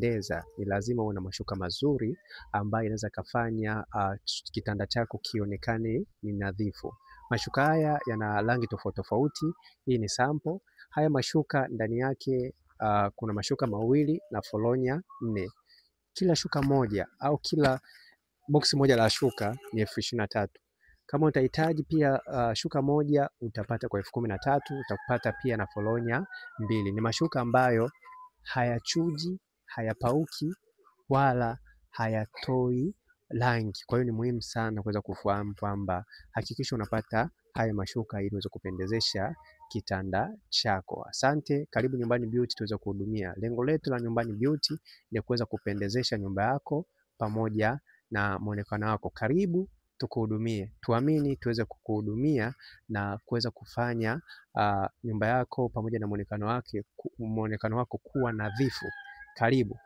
Kupendeza ni lazima uwe na mashuka mazuri ambayo inaweza kafanya kitanda chako kionekane ni nadhifu. Mashuka haya yana rangi tofauti tofauti. Hii ni sample. Haya mashuka ndani yake kuna mashuka mawili na foronya 4. Kila shuka moja au kila boksi moja la shuka ni 23,000. Kama utahitaji pia shuka moja utapata kwa 13,000, utapata pia na foronya 2. Ni mashuka ambayo hayachuji, hayapauki wala hayatoi rangi. Kwa hiyo ni muhimu sana kuweza kufahamu kwamba hakikisha unapata haya mashuka ili uweze kupendezesha kitanda chako. Asante, karibu Nyumbani Beauty tuweze kuhudumia. Lengo letu la Nyumbani Beauty ni kuweza kupendezesha nyumba yako pamoja na muonekano wako. Karibu tukuhudumie, tuamini tuweze kukuhudumia na kuweza kufanya nyumba yako pamoja na muonekano wake, muonekano wako kuwa nadhifu. Karibu.